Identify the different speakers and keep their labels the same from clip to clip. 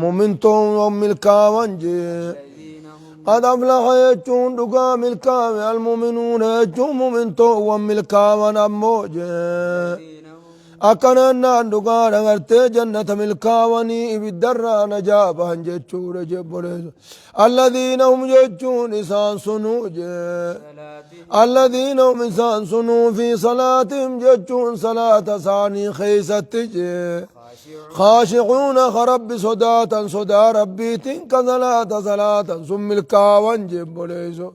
Speaker 1: Mu'mintoon milkaawan jee.
Speaker 2: الذين هم
Speaker 1: قد أفلح jechuun dhugaa milkaawe المؤمنون jechuun mu'mintoowwan milkaawan ammoo jee.
Speaker 2: الذين هم
Speaker 1: Akkana jennaan dhugaadha gartee jannata milkaawanii ibiddarraa najaa bahan jechuudha jebboleessu. الذين هم jechuun isaan sunuu jee.
Speaker 2: صلاتهم
Speaker 1: الذين هم isaan sunuu في صلاتهم jechuun salaata isaanii keeysatti jee.
Speaker 2: خاشعون
Speaker 1: خاشعون ka Rabbi sodaatan sodaa Rabbiitiin ka salaata salaatan sun milkaawan jebboleessu.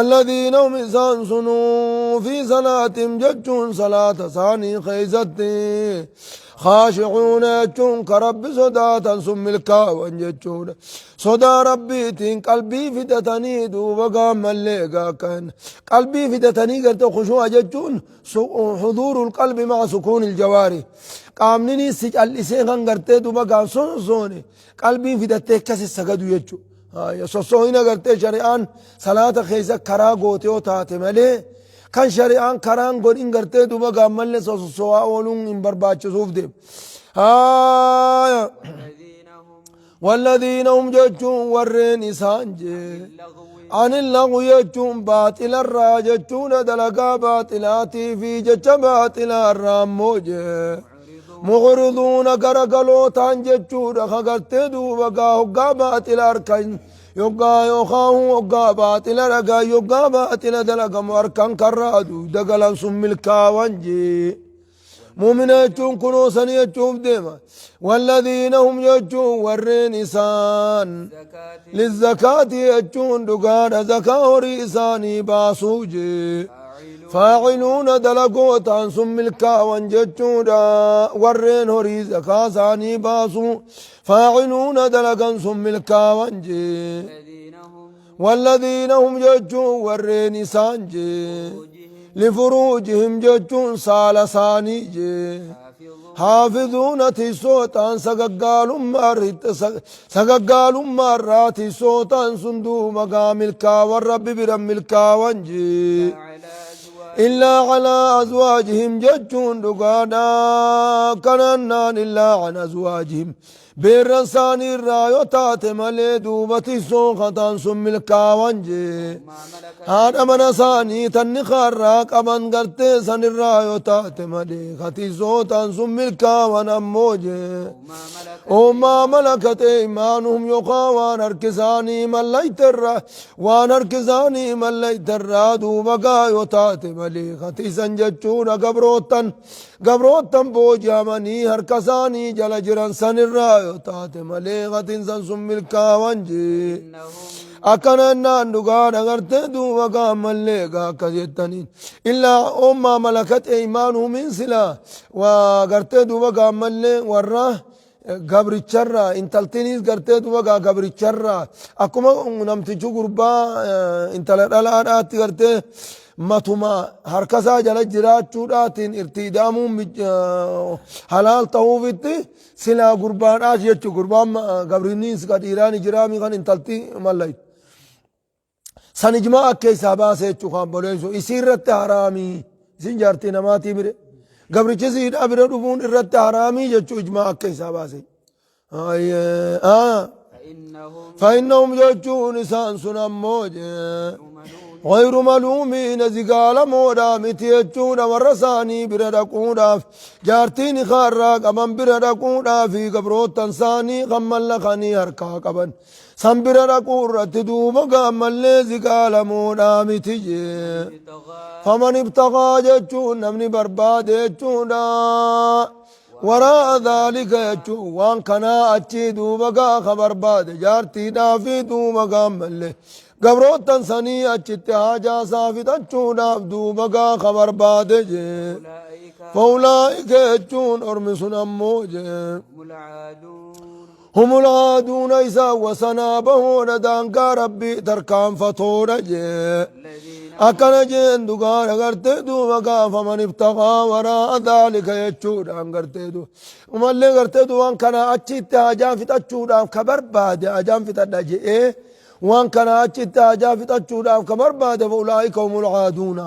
Speaker 1: الذين هم isaan sunuu في صلاتهم jechuun salaata isaanii keeysatti خاشعون jechuun ka Rabbi sodaatan sun milkaawan jechuudha. Sodaa Rabbiitiin qalbii fidatanii duuba gaammallee gaakkan qalbii fidatanii garte خشوع jechuun حضور القلب مع سكون الجوارح qaamni si callisee kan gartee duuba gaan sossoone qalbiin fidattee akkasi sagadu jechuudha. Sossoohina gartee shari'aan salaata keessa karaa goote yoo taate malee kan shari'aan karaan godhin gartee duuba gaammallee sossoo'aa ooluun hin barbaachisuuf deema.
Speaker 2: والذين هم
Speaker 1: والذين هم jechuun warreen isaan jee.
Speaker 2: اللغو
Speaker 1: عن اللغو jechuun baaxilarraa jechuudha dalagaa baaxilaatii fi jecha baaxilaarraa ammoo jee.
Speaker 2: معرضون
Speaker 1: معرضون garagalootaan jechuudha ka gartee duuba gaa hoggaa baaxila harkan yoggaa yookaan hoggaa baaxila dhagaa yoggaa baaxila dalagamu harkan karraa duuda galan sun milkaawan jee. Muumina jechuun kunoo sanii jechuuf deema. والذين هم jechuun warreen isaan
Speaker 2: زكاة
Speaker 1: للزكاة jechuun dhugaadha zakaa horii isaanii baasuu jee.
Speaker 2: فاعلون
Speaker 1: فاعلون dalagootaan sun milkaawan jechuudha warreen horii zakaa isaanii baasuu فاعلون dalagan sun milkaawan jee.
Speaker 2: الذين هم
Speaker 1: والذين هم jechuun warreen isaan jee.
Speaker 2: فروجهم
Speaker 1: لفروجهم jechuun saala isaanii jee.
Speaker 2: حافظون
Speaker 1: حافظون tisootaan sagaggaalummaarraa tisootaan sun duuba gaa milkaawan Rabbi bira milkaawan jee.
Speaker 2: على أزواج
Speaker 1: إلا على أزواجهم jechuun dhugaadha kanannaan إلا عن أزواجهم beerran isaanii irraa yoo taate malee duuba tisoo kataan sun milkaawan jee.
Speaker 2: ما ملكت
Speaker 1: Haadha mana isaanii tanni kaarraa qaban gartee sanirraa yoo taate malee katisootaan sun milkaawan ammoo jee.
Speaker 2: ما ملكت
Speaker 1: وما ملكت أيمانهم yookaan waan harki isaanii mallayterra waan harki isaanii mallayterraa duuba gaa yoo taate malee katisan jechuudha gabroottan booji'amanii harka isaanii jala jiran sanirraa yoo taate malee katisan sun milkaawan jee.
Speaker 2: إنهم
Speaker 1: Akkana jennaan dhugaadha gartee duuba gaammallee gaa akkas jettaniin إلا وما ملكت أيمانهم min silaa waa gartee duuba gaammallee warra gabricharraa intaltiniis gartee duuba gaa gabricharraa akkuma namtichi gurbaa intala dhalaadhaatti gartee matuma harkasaa jala jiraachuudhaatiin irtiidaamuun halaal ta'uufitti silaa gurbaadhaas jechu gurbaan gabriniis ka dhiiraani jiraami kan intalti mallaytu. San ijmaa akka isaa baase jechuu kan boleessu isii irratti haraamii isin jaartii namaatii bire gabrichi siidhaa bira dhufuun irratti haraamii jechuu ijmaa akka isaa baase.
Speaker 2: فإنهم
Speaker 1: فإنهم jechuun isaan sun ammoo jee.
Speaker 2: ملومين
Speaker 1: غير ملومين zigaalamoodhaa miti jechuudha warra isaanii bira dhaquudhaaf jaartiin kaarraa qaban bira dhaquudhaaf fi gabroottan isaanii kan mallaqanii harkaa qaban san bira dhaquu irratti duuba gaammallee zigaalamoodhaa miti jee.
Speaker 2: ابتغى
Speaker 1: فمن ابتغى jechuun namni barbaade jechuudha. وراء ذلك jechuun waan kanaa achii duuba gaa ka barbaade jaartiidhaa fi duuba gaammallee gabroottan sanii achitti haajaa isaa fixachuudhaaf duuba gaa ka barbaade jee.
Speaker 2: أولئك
Speaker 1: فأولئك jechuun ormi sun ammoo jee.
Speaker 2: هم العادون
Speaker 1: هم العادون isaa wasanaa bahoodha daangaa Rabbii tarkaanfatoodha jee.
Speaker 2: الذين
Speaker 1: Akkana jeen dhugaadha gartee duuba gaafa من ابتغى وراء ذلك jechuudhaan gartee duuba. Umallee gartee waan kana achitti hajaa fixachuudhaaf ka barbaade hajaan fixadha je'ee waan kana achitti hajaa fixachuudhaaf ka barbaade فأولئك هم العادون.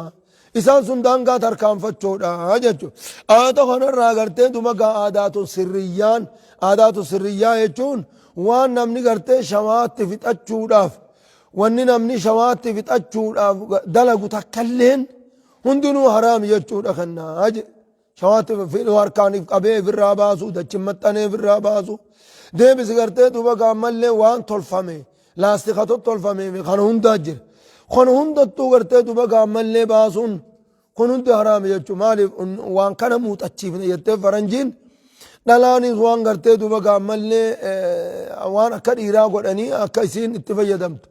Speaker 1: Isaan sun daangaa tarkaanfachuudha jechuudha. Aayata kanarraa gartee duuba gaa عادات سرية n عادات سرية jechuun Waan namni gartee shawaatti fixachuudhaaf, wanni namni shawaatti fixachuudhaaf dalagu takkalleen hundinuu haraami jechuudha kennaa jedhe. Shawaatti fidhu harkaan qabee ofirraa baasu, dachin maxxanee ofirraa baasu. Deebisi gartee duuba gaammallee waan tolfame, laastika tottolfamee fi kana hundaa jira. Kana hundattuu gartee duuba gaammallee baasuun kun hundi haraami jechuudha. Maaliif waan kana muuxachiifne jettee faranjiin dhalaanis waan gartee duuba gaammallee waan akka dhiiraa godhanii akka isiin itti fayyadamtu.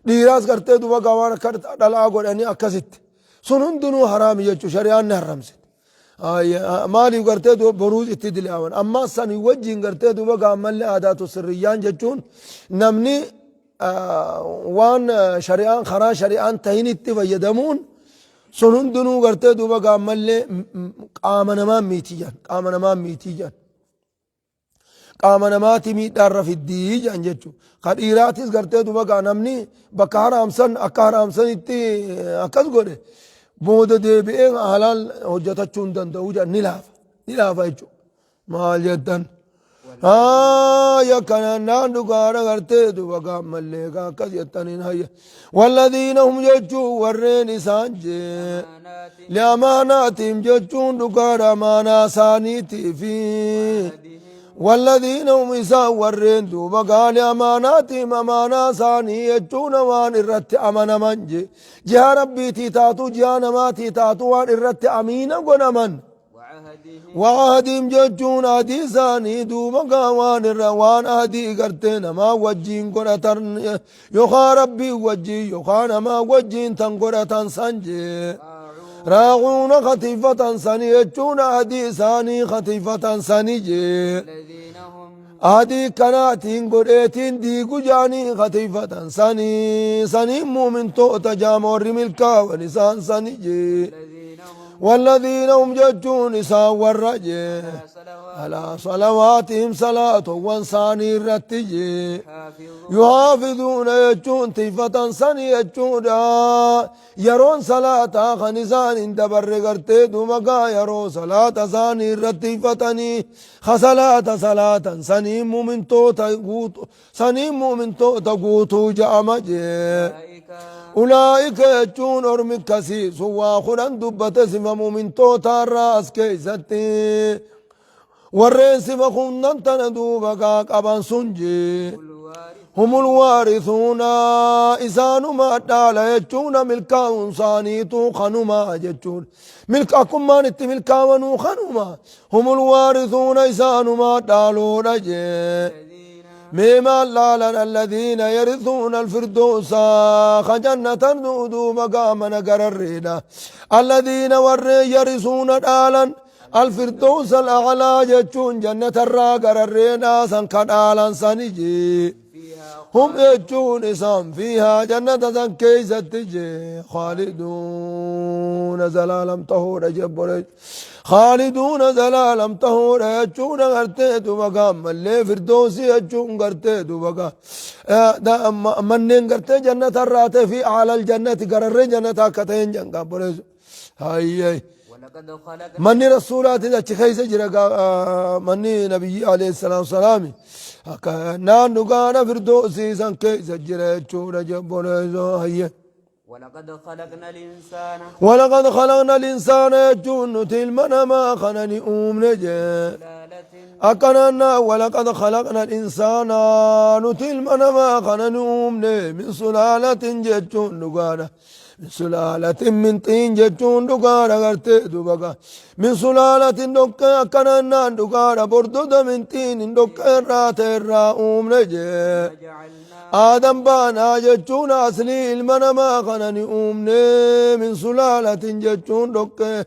Speaker 1: Dhiiraas gartee duuba waan akka dhalaa godhanii akkasitti. Sun hundinuu haraami jechuudha. Shari'aan ni haramsite. Maaliif gartee duuba boruus itti dilaawan. Amma sanii wajjin gartee duuba gaammallee aadaatu sirriyyaan jechuun namni waan shari'aan karaa shari'aan tahinitti fayyadamuun sun hundinuu gartee duuba gaammallee qaama namaa miitii jedhan. Qaama namaa miitii jedhan. Qaama namaati miidhaa irra fiddii jedhan jechuudha. Ka dhiiraatis gartee duba gaa namni bakka haraamsan akka haraamsanitti akkas godhe booda deebi'ee halaal hojjetachuu hin danda'u jedhan, ni laafa ni laafa jechuudha. Maal jettan? Haaya kana naan dhugaadha gartee duba gaa ammallee gaa akkas jettaniin hayya. Walladiina hum jechuun warreen isaan jee. Liamaanaatiim jechuun dhugaadha amaanaa isaaniitii fi walladiina hum isaan warreen duuba gaa liamaanaatiim amaanaa isaanii jechuun waan irratti amanaman je jihaa rabbiitii taatu jihaa namaatii taatu waan irratti amiina godhaman. Wa'ahdiim jechuun ahdii isaanii duuba gaa waan irra waan ahdii gartee namaa wajjiin godhatan yookaan rabbii wajjiin yookaan namaa wajjiin tan godhatan san jee. Raacuuna katiifatan sani jechuun ahdii isaanii katiifatan sani jee. Ahdii kanaatiin godheetiin diigu jaanii katiifatan sani sanii muumintoota jaama warri milkaawan isaan sani jee. والذين هم جتون إسان ور جي على صلواتهم صلاة وانساني رتجي يحافظون يجون تيفة سني يجون يرون صلاة خنسان اندبر غرتي دومكا يرون صلاة ساني رتيفتني خصلاة صلاة سني مؤمن توتا Saniin mu'mintoota guutuu ja'ama jee. Ulaa'ika jechuun ormi akkasii sun waa kudhan dubbate sifa mu'mintootaa irraa as keessatti. Warreen sifa kunnan tana duuba gaa qaban sun jee. Humul waarisuuna isaanuma dhaala jechuuna milkaa'uun isaaniitu kanuma jechuun. Milka akkummaan itti milkaawanuu kanuma. Humul waarisuuna isaanuma dhaaloodha jee. Mee maal dhaalan? Alladhiina yarithuuna alfirdoosa ka jannatan duuba gaamana gararreedha. Alladhiina warreen yarisuuna dhaalan alfirdoosa al'aalaa jechuun jannatarraa gararreedha san ka dhaalan sani jee. Hum jechuun isaan fiihaa jannata san keessatti jee khaaliduuna zalaalam tahuudha jebbolee. Khaaliduuna zalaalam tahuudha jechuudha gartee duba gaammallee firdoosii jechuun gartee duba gaa manneen gartee jannata irraa ta'e fi aalal jannati gararree jannata akka ta'een jangaa boleessu. Hayyee.
Speaker 2: ولقد خلقنا
Speaker 1: Manni rasuulaatis achi keessa jira manni nabiyyi alayhi salaatu salaami akka naan dhugaana firdoosii san keessa jira jechuudha jebboleessoo hayyee.
Speaker 2: ولقد خلقنا الإنسان
Speaker 1: ولقد خلقنا الإنسان jechuun nuti ilma namaa kana ni uumne jee.
Speaker 2: سلالة
Speaker 1: Akkanaan ولقد خلقنا الإنسان nuti ilma namaa kana ni uumne من سلالة jechuun dhugaadha. من سلالة من طين jechuun dhugaadha gartee dubaga. من سلالة dhoqqee akkanaan dhugaadha bordoda من طين dhoqqee irraa ta'e irraa uumne jee.
Speaker 2: وجعلنا
Speaker 1: Aadam baanaa jechuun aslii ilma namaa kana ni uumne من سلالة jechuun dhoqqee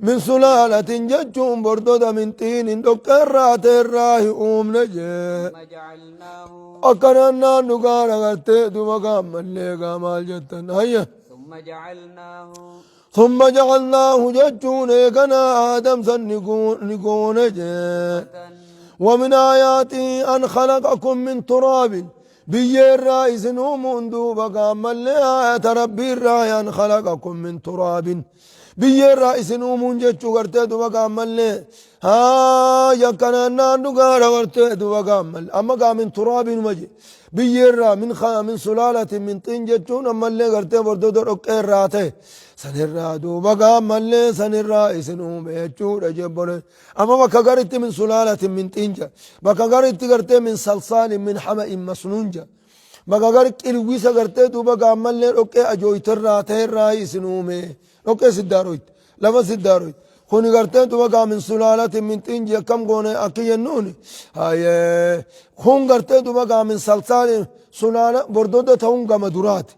Speaker 1: من سلالة jechuun bordoda من طين dhoqqee irraa ta'e irraa hi uumne jee.
Speaker 2: ثم جعلناه
Speaker 1: Akkanaan naan dhugaadha gartee duba gaammallee gaa maal jettan hayya.
Speaker 2: ثم جعلناه
Speaker 1: ثم جعلناه jechuun eeganaa Aadam san ni goone jee. ومن آياته أن خلقكم من تراب biyyee irraa isin uumuun duuba gaammallee aayata rabbii irraa أن خلقكم من تراب. Biyyeerraa isin uumuun jechuu gartee duba gaammallee haa yakkanannaan dhugaadha gartee duba gaammallee amma gaa min turaabiinuma je biyyeerraa min min sulaalatin min xiin jechuun ammallee gartee bordoda dhoqqeerraa ta'e sanirraa duuba gaammallee sanirraa isin uume jechuudha jebbole amma bakka garitti min sulaalatin min xiin jedha bakka garitti gartee min salsaalin min hama'in masnuun jedha bakka gari qilwisa gartee duuba gaammallee dhoqqee ajooyterraa ta'erraa isin uume dhoqqee siddaaroyte lafa siddaaroyte kuni gartee duuba gaa min sulaalatin min xiin jee akkam goone akki jennuuni haye kun gartee duuba gaa min salsaalin sulaala bordoda ta'uun gama duraati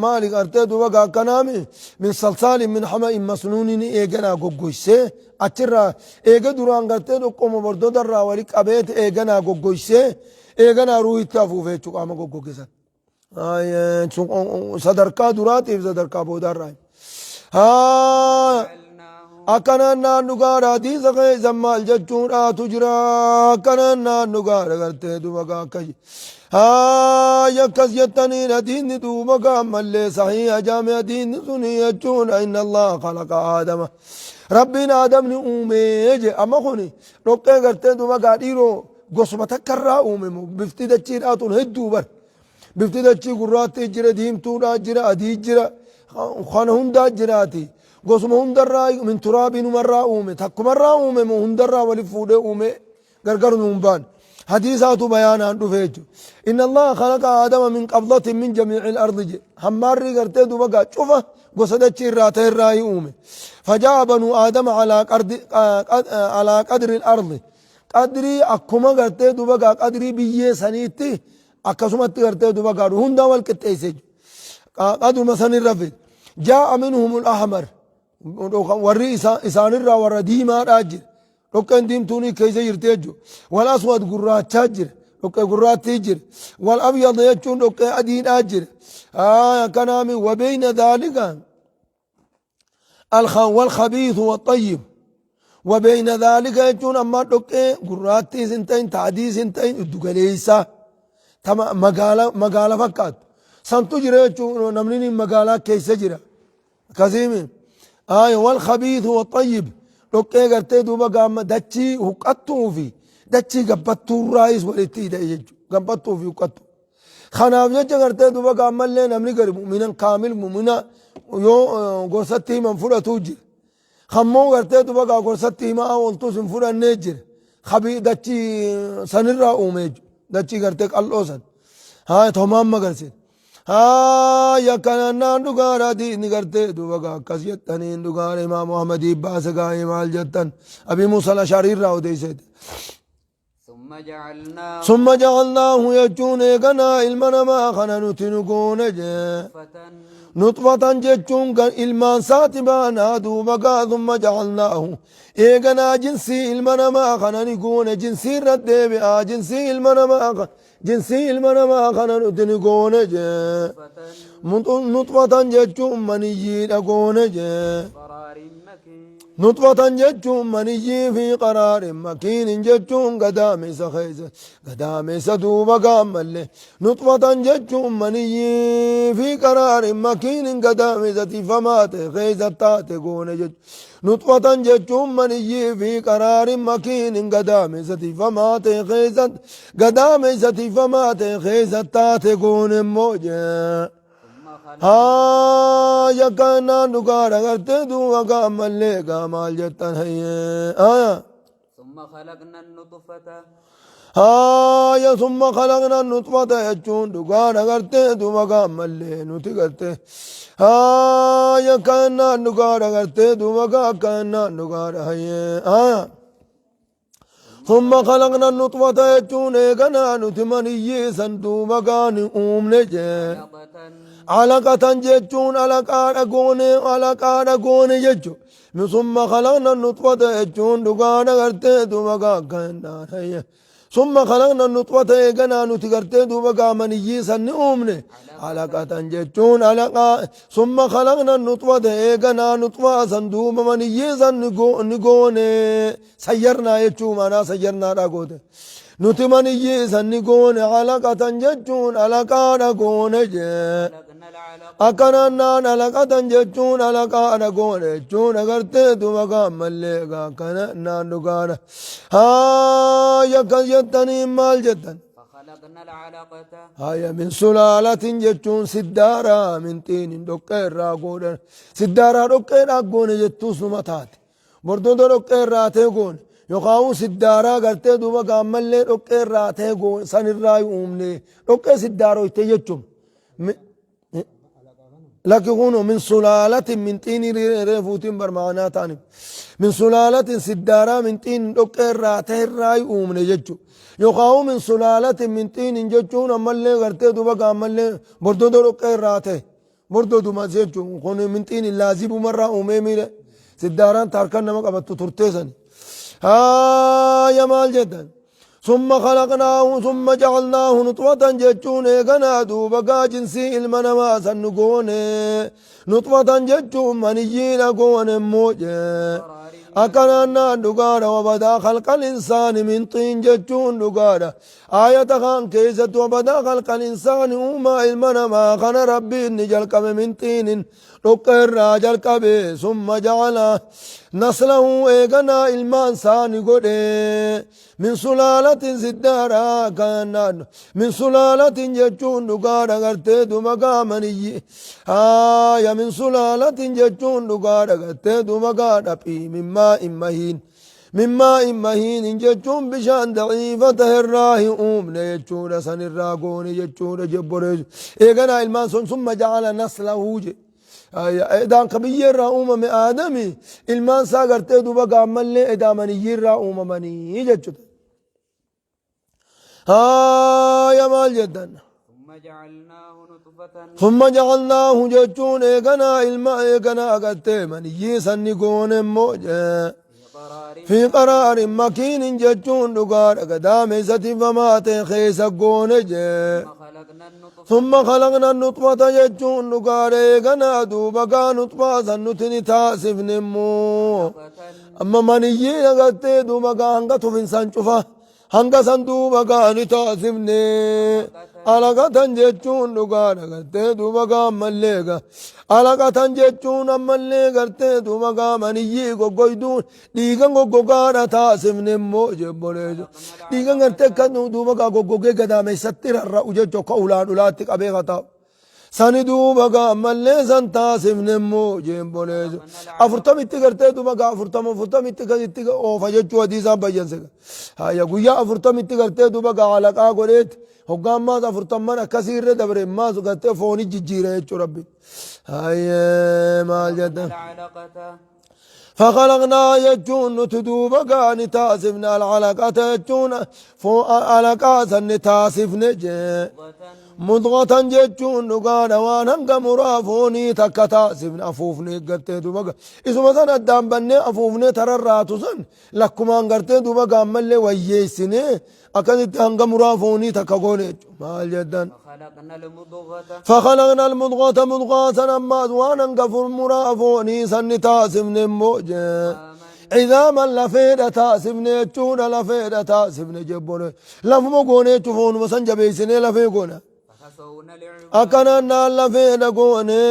Speaker 1: maali gartee duuba gaa akkanaami min salsaalin min hama'in masnuunin eeganaa goggoysee achirraa eega duraan gartee dhoqqoma bordodarraa wali qabeeti eeganaa goggoysee eeganaa ruuhitti afuufe jechuu qaama goggogesan. Sadarkaa duraatiif sadarkaa boodaarraa. Akkanaan naan dhugaadha hadiisa keessa maal jechuudhaatu jira akkanaan naan dhugaadha gartee duuba gaa akkas akkas jettaniin hadiisni duuba gaa ammallee sahiha jaame hadiisni suni jechuudha inna Allah khalaqa aadama rabbiin aadamni uumee je amma kuni dhoqqee gartee duuba gaa dhiiroo gosuma takkarraa uume bifti dachiidhaa tun hedduu bar Bifti dachii gurraattii jira, diimtuudhaa jira, adii jira, kana hundaa jiraati. Gosuma hundarraa min turaabiinumarraa uume, takkumarraa uume moo hundarraa wali fuudhee uume gargar nuun baane. Hadiisaatu bayaanaan dhufe jechuudha. Inna Allaha khalaqa Aadama min qabdatin min jamiicil ardi jedhe. Hammaarrii gartee duuba gaa cufa gosa dachii irraa ta'e irraa uume. Fajaa banuu Aadama alaa qadri ardi. Qadrii akkuma gartee duuba gaa qadrii biyyee saniitti akkasumatti gartee duba gaadhu hundaa wal qixxeesse qaduma sanirra fide jaa'a minhumul ahmar warri isaanirraa warra diimaadhaa jira dhoqqeen diimtuun keessa jirti jechuudha wal aswad gurraachaa jira dhoqqee gurraattii jira wal abyad jechuun dhoqqee adiidhaa jira kanaami wabeyna dhaalika والخبيث والطيب وبين ذلك jechuun ammaa dhoqqee gurraattiis hin ta'in ta adiis hin ta'in iddu galeessa ta magaala magaala fakkaattu santu jira jechuun namni ni magaalaa keessa jira akkasiimi aaya والخبيث والطيب dhoqqee gartee duuba gaama dachii huqqattuu fi dachii gabbattuurraayis walitti hidhee jechuudha gabbattuu fi huqqattuu Kanaaf jecha gartee duuba gaammallee namni gari mu'minan kaamil mu'mina yoo gorsatti himan fudhatuu jira. Kammoo gartee duuba gaa gorsatti himaa ooltus hin fudhannee jira. Kabii dachii sanirraa uumee jiru. Dachii gartee qal'oo san. Haa tomaan magarsiisa. Haa yakkanannaan dhugaadha diinni gartee duuba gaa akkas jettaniin dhugaadha Imaam Ahmadii baase gaa'ee maal jettan Abii Muusaa Al-Ashaarii irraa odeesseeti.
Speaker 2: ثم جعلناه
Speaker 1: Summa ja'alnaahu jechuun eeganaa ilma namaa kana nuti nu goone jee.
Speaker 2: نطفة
Speaker 1: Nuxfatan jechuun gan ilmaan saati baanaa duuba gaa summa ja'alnaahu eeganaa jinsii ilma namaa kana ni goone jinsii irra deebi'aa jinsii ilma namaa kana jinsii ilma namaa kana nuti ni goone jee.
Speaker 2: نطفة
Speaker 1: Nuxfatan jechuun maniyyiidha goone jee.
Speaker 2: قرار مكين
Speaker 1: Nuxfatan jechuun maniyyii fi qaraarin makiinin jechuun gadaamessa keessa gadaamessa duuba gaammalle nuxfatan jechuun maniyyii fi qaraarin makiinin gadaamessa tifamaa ta'e keessa taate goone jechuun nuxfatan jechuun maniyyii fi qaraarin makiinin gadaamessa tifamaa ta'e keessa gadaamessa tifamaa ta'e keessa taate goone immoo jee.
Speaker 2: ثم خلقنا
Speaker 1: Haa yakkaannaan dhugaadha gartee duuba gaammallee gaa maal jettan hayyee. Haa
Speaker 2: ثم خلقنا النطفة
Speaker 1: haaya summa kalaqna nutfata jechuun dhugaadha gartee duuba gaammallee nuti gartee. Haa yakkaannaan dhugaadha gartee duuba gaakkaannaan dhugaadha hayyee. Haa. ثم خلقنا النطفة jechuun eeganaa nuti maniyyii san duuba gaani uumne jee.
Speaker 2: علقة
Speaker 1: Alaqatan jechuun alaqaadha goone alaqaadha goone jechuun. ثم خلقنا النطفة jechuun dhugaadha gartee duuba gaakkaannaan hayya. ثم خلقنا النطفة eeganaa nuti gartee duuba gaamaniyyii san ni uumne. Alaqatan jechuun alaqaa ثم خلقنا النطفة eeganaa nutfaa san duuba maniyyii san ni goone. Sayyarnaa jechuu maanaa sayyarnaadha goote. Nuti maniyyii san ni goone alaqatan jechuun alaqaadha goone jee.
Speaker 2: خلقنا فخلقنا العلقة.
Speaker 1: Akkanannaan alaqatan jechuun alaqaadha goone jechuun agartee duba gaammallee akkana naan dhugaadha. Haaya akkas jettanii maal jettan?
Speaker 2: فخلقنا العلقة.
Speaker 1: Haya min sulaalatin jechuun siddaaraa min xiinin dhoqqee irraa godhan. Siddaaraa dhoqqeedhaa goone jettuus numa taate. Bordoota dhoqqee irraa ta'e goone. Yookaan siddaaraa gartee duuba gaammallee dhoqqee irraa ta'e goone sanirraa uumne dhoqqee siddaaroyte jechuun. Lakki kunu min sulaalatin min xiini reefuutiin barmaanaa ta'ani. Min sulaalatin siddaaraa min xiinin dhoqqee irraa ta'e irraa uumne jechuudha. Yookaan min sulaalatin min xiinin jechuun ammallee gartee duuba gaammallee bordoota dhoqqee irraa ta'e. Bordootuma jechuun kun min xiinin laazibumarraa uumee miidhe. Siddaaraan harkaan nama qabattu turtee sani. Haaya maal jettan? ثم خلقناه ثم جعلناه نطفة جتون إيغنا دوبا قا جنسي إلما نما سنقوني نطفة جتون منيين قون موجة. أكننا دقارة وبدا خلق الإنسان من طين جتون دقارة آية خان كيست وبدا خلق الإنسان وما إلما ما خان ربي نجل كم من طين رقر راجل كبي ثم جعل نسله إيغنا إلما إنسان قده من سلالة زدارا كان من سلالة جتون دقارة غرتي دمقامني آية من سلالة جتون دقارة غرتي دمقامني من ماء مهين من ماء مهين جتون بشان ضعيفة الراه أمنا يجون سن الراقون يجون جبريج إيغنا إلمان ثم جعل نسله جي. إدان قبية را أمم آدمي إلمان ساغرتي دوبا قامل لي إدامني را أممني جتشت. يا مال جدا.
Speaker 2: ثم جعلناه نطفة.
Speaker 1: ثم جعلناه جتون إيغنا إلما إيغنا أغتي من يسن قون موجة في قرار مكين جتون دقار قدام ستي فما تخيس قون جي. ثم خلقنا النطفة جتون دقار إيغنا دوبا نطفة سنتني تاسف نمو. أما من يغتي دوبا هنگا تفنسان شوفا hanga san duuba gaani taasifne alaqatan jechuun dhugaadha gartee duuba gaammallee ga alaqatan jechuun ammallee gartee duuba gaamaniyyii goggoyduun dhiigan goggogaadha taasifne immoo jebboleejo dhiigan gartee akka duuba gaa goggogee gadaameessatti rarra'u jechuu akka ulaan ulaatti qabee kataa'u. Sani duuba gaammallee san taasifne immoo jebboleejo afurtamitti gartee duuba gaa afurtama afurtamitti gaditti oofa jechuu hadiisaan bayyanse. Haya guyyaa afurtamitti gartee duuba gaa alaqaa godheeti hoggaan maas afurtamman akkasii irra dabre maas gartee fooni jijjiira jechuu rabbi. Haya maal jedhan? فخلقنا يجون تدوب كان تاسفنا العلقة يجون فو علقة سن تاسفنا جي. مضغة جتون نقال وانا مرافوني تكتاسفنا أفوفني قرتي دوبا إذا مثلا الدام بني أفوفني ترراتو سن لكما قرتي دوبا قام اللي ويسني أكدت هنگ مرافوني تكغوني ما جدا.
Speaker 2: فخلقنا المضغة.
Speaker 1: فخلقنا المضغة مضغة أما وانا قفر مرافوني سن تاسفنا موجة عظاما لفيدة تاسفني تشون لفيدة تاسفني جبوني لفمو قوني تفون وسنجبيسني لفيقوني أكننا لفيدة قوني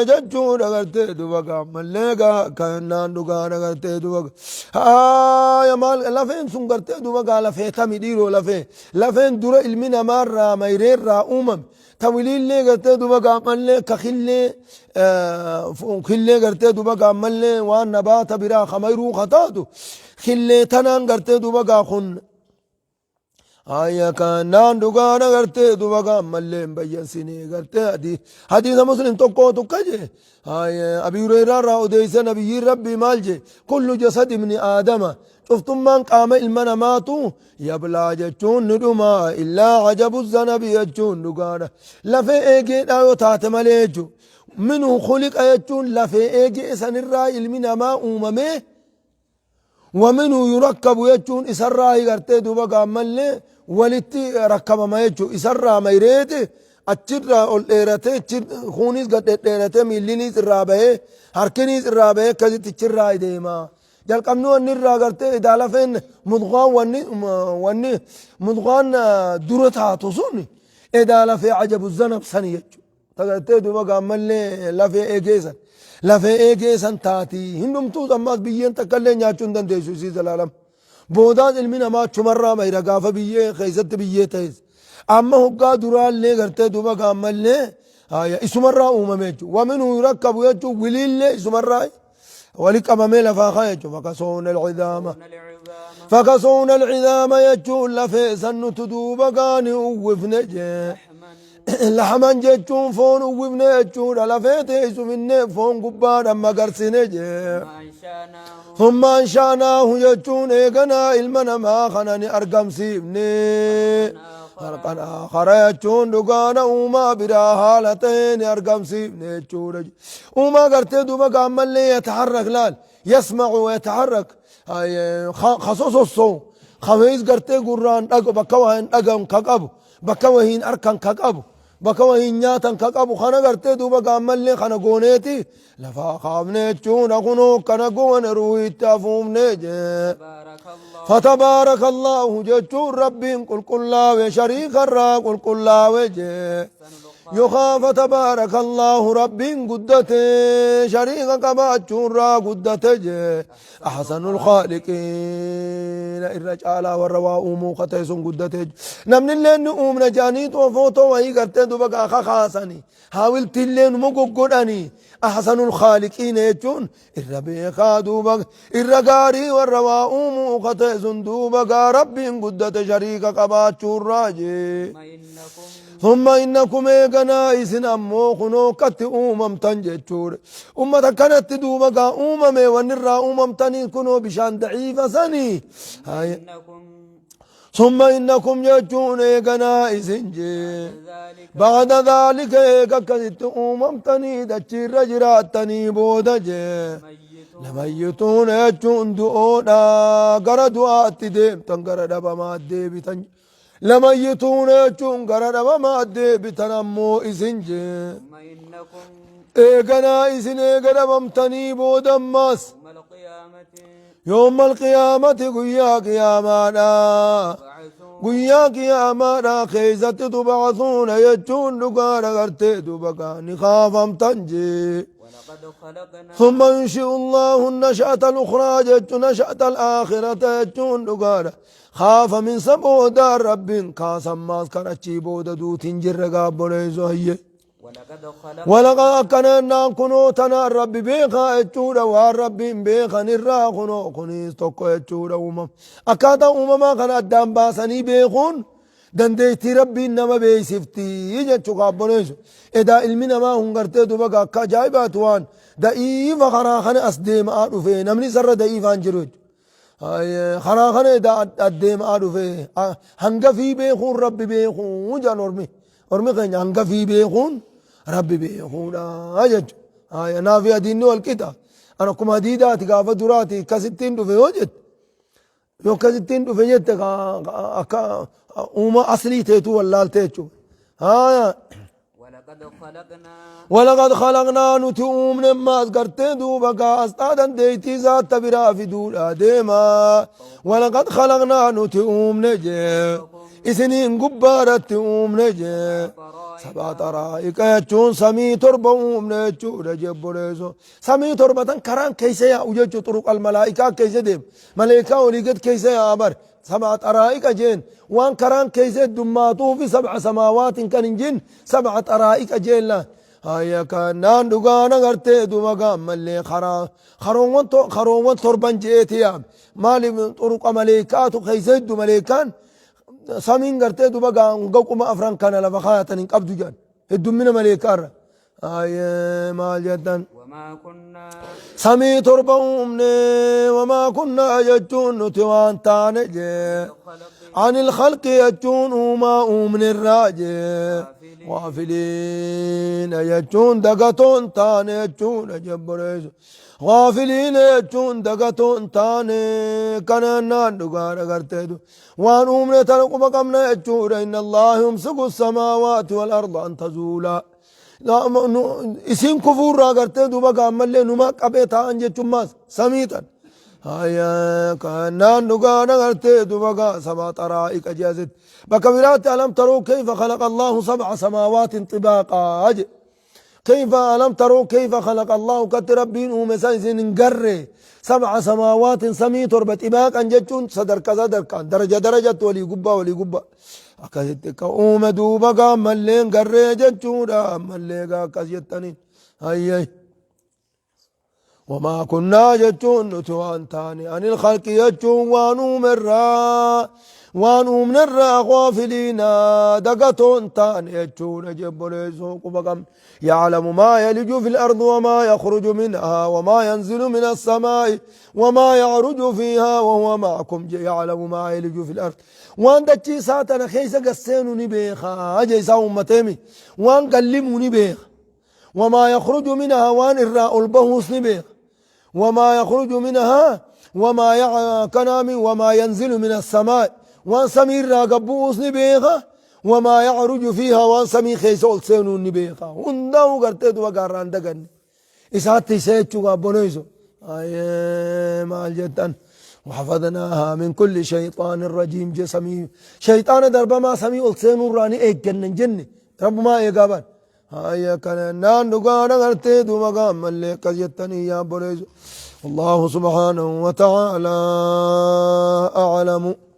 Speaker 1: جتشون أغرتي دوبا مليغا كنان دوغان أغرتي دوبا يا مال لفين سن غرتي دوبا لفيتا مديرو لفين لفين دور علمنا مرة ميرير را أمم توليل لي غرتي دوبا ملي كخلي خلي غرتي دوبا ملي وان نبات برا خميرو خطاتو خلي تنان غرتي دوبا خن آیا کانان دوگانا کرتے دوبا ملے بیان سینے کرتے حدیث مسلم تو کو تو کجے آیا ابی ہریرہ را ادیس نبی ربی مال جے کل جسد ابن آدم شفتم من قام المنا ماتو یبلا جچون ندما الا عجب الذنب یچون دوگانا لفے ایگے دایو تات ملے جو منه خلق یچون لفے ایگے سن الرا علمنا ما اممے ومنه يركب يجون إسرى يغرتي دوبا ملي ولتي ركب ما يجو إسرى ما يريد أتشرى الإيرتي خونيس قد إيرتي ميلينيس الرابه هركنيس الرابه كذي تشرى ديما جل قمنو أن الرا غرتي إذا لفين مضغان وني مضغان درتها تصوني إذا لفي عجب الذنب سني يجو Tagartee duuba gaammallee lafee eegeessan. Lafee eegeessan taati. Hin dhumtuus ammaas biyyeen takka illee nyaachuu hin dandeessu isii zalaalam. Boodaas ilmi namaa achumarraa mayra gaafa biyyee keessatti biyyee ta'es. Amma hoggaa duraallee gartee duuba gaammallee haya isumarraa uumame jechuudha. Waminuu yurakkabu jechuun wiliillee isumarraa wali qabamee lafaa ka'e jechuudha. Fakasoona alcidaama. Fakasoona alcidaama jechuun lafee san nuti duuba gaani uwwifne jee. Lahaman jechuun foon uwwifne jechuudha. Lafee teessufinne foon gubbaadhaan magarsine jee. Thumma anshaanaahu jechuun eeganaa ilma namaa kana ni argamsiifne. Khalqan aakhara jechuun dhugaana uumaa biraa haala ta'ee ni argamsiifne jechuudha. Uumaa gartee duuba gaammallee yataharrak laal yasmacu yataharrak kasosossoo kawees gartee gurraan dhagu bakka waa hin dhagahu ka qabu bakka wahiin arkan ka qabu bakka wahiin nyaatan ka qabu kana gartee duuba gaammallee kana gooneeti lafaa kaafne jechuudha kunoo kana goone ruuhiitti afuufne jee. Fatabaarakallahu jechuun rabbiin qulqullaawe shariikarraa qulqullaawe jee. Yookaan fatabaarakallahu rabbiin guddate shariika qabaachuurraa guddate jee. Ahsanul khaaliqiina irra caalaa warra waa uumuu ka ta'e sun guddatee namni illee ni uumna jedhanii footoo wayii gartee duba gaa kakaasanii haawiltii illee numa goggodhanii ahsanul khaaliqiina jechuun irra beekaa duuba irra gaarii warra waa uumuu ka ta'e sun duuba gaa rabbiin guddate shariika qabaachuurraa jee. Thumma innakum eeganaa isin ammoo kunoo akkatti uumamtan jechuudha. Ummata kanatti duuba gaa uumame wanni irraa uumamtanii kunoo bishaan daciifa sanii. Thumma innakum jechuun eeganaa isin jee. Ba'da dhaalika eega akkasitti uumamtanii dachiirra jiraattanii booda jee. Lamayyituuna jechuun du'oodha gara du'aatti deemtan gara dhabamaa deebitan. Lamayyituuna jechuun gara dhabamaa deebitan ammoo isin jee. Eeganaa isin eega dhabamtanii booda ammaas yoommal qiyaamati guyyaa qiyaamaadha. Guyyaa qiyaamaadha keessatti tub'athuuna jechuun dhugaadha gartee duuba gaa ni kaafamtan jee. ثم ينشئ الله النشأة الأخرى جت نشأة الآخرة جتون dhugaadha. Kaafaminsa booda Rabbiin kaasammaas kan achii booda duuti hin jirre gaabboleessu hayye. Walaqad akkana jennaan kunoo tanaan Rabbi beekaa jechuudha waan Rabbiin beekan irraa kunoo kunis tokko jechuudha uumama. Akkaataa uumamaa kana addaan baasanii beekuun dandeettii Rabbiin nama beeksifti jechuu gaabboleessu. Edaa ilmi namaa hun gartee duba akka ajaa'ibaati waan da'iifa karaa kana as deemaa dhufe namni isarra da'iifaan jiru jechuudha. Karaa kana edaa addeemaa dhufe hangafii beekuun rabbi beekuu jedhan ormi. Ormi keenya hangafii beekuun rabbi beekuudha jechuudha. Naafi adiinni wal qixa. An akkuma adiidaati gaafa duraati akkasittiin dhufe yoo jette yoo akkasittiin dhufe jette akka uuma aslii teetuu wallaalte jechuudha. Walaqad khalaqnaa nuti uumne ammaas gartee duuba gaa asxaa dandeettii isaa ta biraa fiduudha deema. Walaqad khalaqnaa nuti uumne jee isiniin gubbaarratti uumne jee sabaa xaraa'iqa jechuun samii torba uumne jechuudha jebboleeso. Samii torba tan karaan keessa yaa'u jechuu xuruqal malaa'ikaa keessa deema. Maleekaa olii gad keessa yaa'a bar. Sab'a xaraa'iqa jeen waan karaan keessa heddummaatuufi sab'a samaawaatin kan hin jin sab'a xaraa'iqa jeen la haya kanaan dhugaan agartee duba gaammallee karaa karoowwan karoowwan torban je'eeti yaame maaliif xuruqa maleekaatu keessa heddu maleekaan samiin gartee duba hanga quma afran kana lafa kaayatan hin qabdu jedhan heddummina maleekaarra Ayyee maal jettan?
Speaker 2: Wamaa kunnaa.
Speaker 1: Samii torba uumne wamaa kunnaa jechuun nuti waan taane jee. Anil khalqi jechuun uumaa uumne irraa jee. Gaafiliina jechuun dagatoon taane jechuudha jebboleessu. Gaafiliina jechuun dagatoon taane kanaan dhugaadha garteetu. Waan uumne tana quba qabna jechuudha. Inna Allaha yumsiku samaawaati wal arda an tazuulaa. Isiin kufuurraa gartee duuba gaammallee numaa qabee taa'an jechuun samii tan. Kanaan dhugaan agartee duuba gaa sabaa xaraa'iqa jeasitti. Bakka biraatti alam taruu kayfa khalaqa Allahu sab'a samaawaatin xibaaqaa jedhe. كيف ألم تروا كيف خلق الله كت ربين أومي سايسين قري سبع سماوات سمي تربة إباقا جتون صدر كذا دركان درجة درجة ولي قبة ولي قبة أكست كأوم دوبا ملين قري جتون ملين كسيتني هاي هاي وما كنا جتون نتوان تاني عن الخلق جتون وانو مرا وانو من الرا غافلين دقتون تاني جتون جبلي سوق بقم يعلم ما يلج في الأرض وما يخرج منها وما ينزل من السماء وما يعرج فيها وهو معكم يعلم ما يلج في الأرض وان دتشي ساتنا خيسا قسينو نبيخا أجيسا أمتيمي وان قلمو نبيخ وما يخرج منها وان الراء البهوس نبيخ وما يخرج منها وما كنامي وما ينزل من السماء وان سمير راقبوس نبيخا وما يعرج فيها وان سمي خيسول سينو نبيخا هندو قرتي دوا قاران دقن إساتي سيتشو قابونيسو أي مال جدا وحفظناها من كل شيطان رجيم جسمي شيطان درب ما سمي ألسينو راني إيك جنن جني رب ما إيقابان هاي كان نان دغانا غرتي دوما قام اللي كزيتني يا بوليس الله سبحانه وتعالى أعلم.